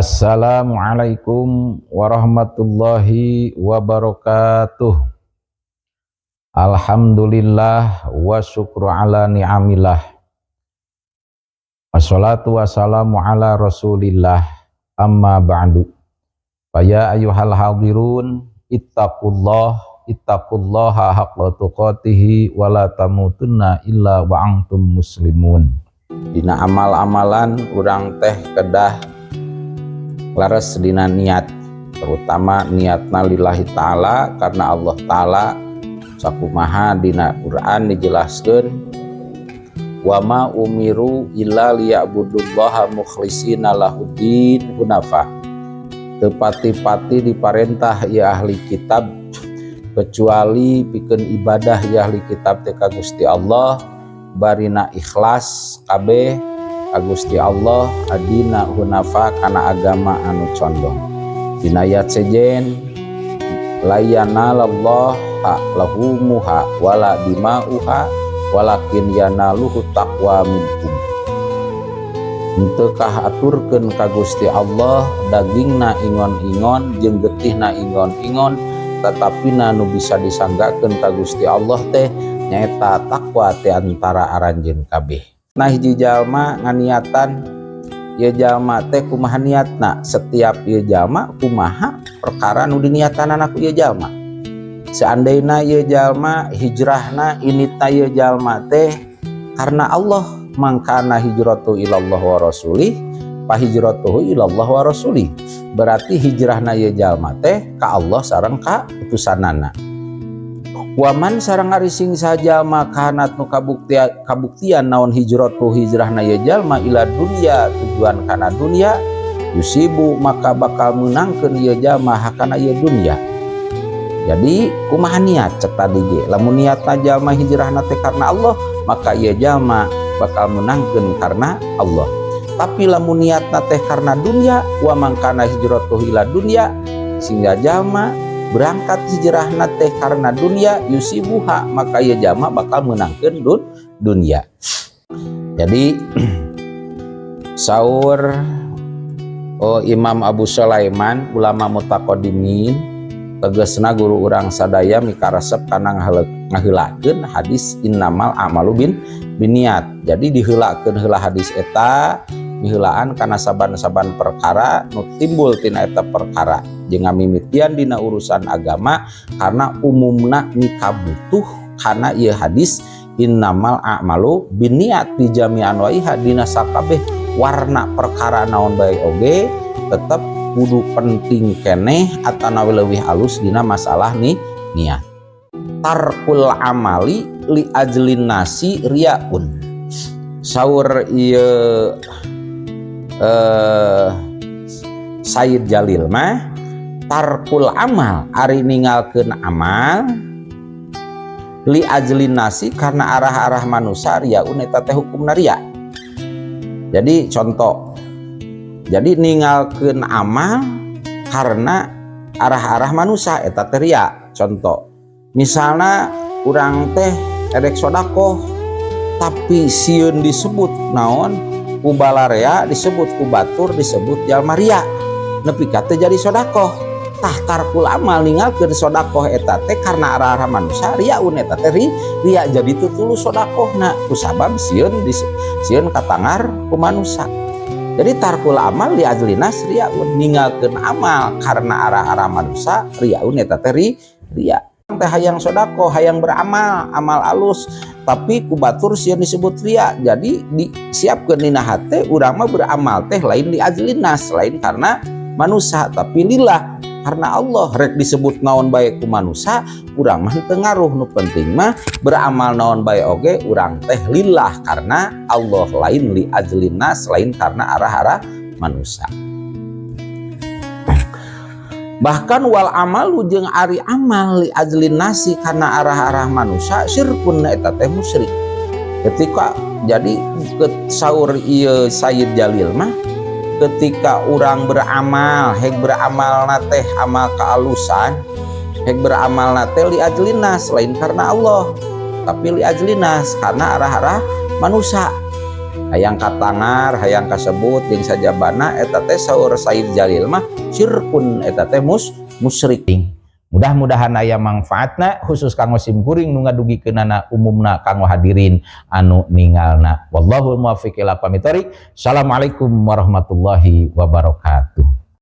Assalamualaikum warahmatullahi wabarakatuh. Alhamdulillah wa syukru ala ni'amillah. Wassalatu wassalamu ala rasulillah, amma ba'du. Faya ayyuhal hadirun, ittaqullah, ittaqullaha haqqa tuqatihi wa la tamutunna illa wa antum muslimun. Dina amal-amalan urang teh kedah laras dina niat, terutama niatna lillahi ta'ala, karena Allah ta'ala. Sakumaha dina Quran dijelaskeun, wa ma umiru illa liya'budullaha mukhlishina lahuddin hunafa. Teu pati-pati diparentah ya ahli kitab kecuali pikeun ibadah ya ahli kitab teh ka Gusti Allah barina ikhlas kabeh ka Gusti Allah, adina hunafa kana agama anu condong. Dina ayat sejen, la yanalallaha luhumuha wala dima'uha walakin yanaluhu taqwa minkum. Henteu kahaturkeun ka Gusti Allah dagingna ingon-ingon jeung getihna ingon-ingon, tetapi nu bisa disanggakeun ka Gusti Allah teh nyaeta takwa ti antara aranjeun kabeh. Nah, hiji jalma nganiatan, ieu jalma teh kumaha niatna? Setiap ieu jalma kumaha perkara nu diniatanana ku ieu jalma. Seandainya ieu jalma hijrahna, initna ieu jalma teh karena Allah, man kanat hijratuhu ilallah wa rasulih fa hijratuhu ilallah wa rasulih, berarti hijrahna ieu jalma teh ka Allah sareng ka utusanana. Waman sareng ari sing sajalma kanat nu kabuktian naon hijratu hijrahna ieu jalma ila dunya tujuan kana dunya, yusibu maka bakal menangkeun ieu jalma hakana ieu dunya. Jadi kumaha niat cek tadi ge, lamun niatna jalma hijrahna teh karena Allah, maka ieu jalma bakal menangkeun karena Allah. Tapi lamun niatna teh karena dunia, wa man kana hijratuhu ila dunya, sehingga jalma berangkat hijrahna teh karena dunia, yusibuha maka ieu jalma bakal menangkeun dunia. Jadi saur, oh, Imam Abu Sulaiman, ulama mutaqaddimin, tegesna guru urang sadaya, mikaresep kana ngaheulakeun hadis innamal a'malu bin binniyat. Jadi diheulakeun heula hadis eta, miheulaan kana saban-saban perkara nu timbul tina eta perkara jeung ngamimitian dina urusan agama, karena umumna mikabutuh kana ieu hadis innamal a'malu binniyat di jami anwaiha, dina sakabeh warna perkara naon bae oge tetep kudu penting keneh atanawi leuwih alus dina masalah nih niat. Tarkul amali li ajlin nasi riaun. Saur ieu Sayyid Jalil mah, tarkul amal ari ninggalkeun amal, li ajlin nasi karena arah-arah manusia, riaun eta teh hukumna ria. Jadi contoh, jadi ninggalkeun amal karena arah-arah manusia eta teh ria. Contoh misalnya urang teh erek sodakoh, tapi sieun disebut naon ku balarea, disebut ku batur, disebut jalma ria, nepi ka teu jadi sodakoh. Tah, tarkul amal ninggalkeun sodakoh eta teh karena arah-arah manusia riaun eta teh ria. Jadi teu tulus sodakohna kusabab sieun sieun katangar ku manusia. Jadi tarkul amal li ajlinas riaun, ninggalkeun amal karena arah-arah manusia, riaun eta teh ria. Teh hayang sodakoh, hayang beramal amal alus, tapi ku batur sieun disebut ria. Jadi disiapkeun dina hate urang mah beramal teh lain li ajlinas, lain karena manusia, tapi lillah karena Allah. Rek disebut naon bae ku manusia urang mah teu ngaruh, nu penting mah beramal naon bae oge urang teh lillah karena Allah, lain li ajlinas, lain karena arah-arah manusia. Bahkan wal amalu jeung ari amal li ajlin nasi karena arah-arah manusia syirkun eta teh musyrik. Ketika jadi ke saur ieu Sayyid Jalil mah, ketika orang beramal, hek beramal teh amal kealusan, hek beramal teh li ajlinas, lain karena Allah, tapi li ajlinas karena arah-arah manusia. Hayang katangar, hayang kasebut jeung sajabana, eta teh saur Said Jalil mah syirkun, eta teh musyrik. Mudah-mudahan aya manfaatna khusus kanggo sim kuring nu ngadugikeunana, umumna kanggo hadirin anu ningalna. Wallahul muwaffiq ila. Assalamualaikum warahmatullahi wabarakatuh.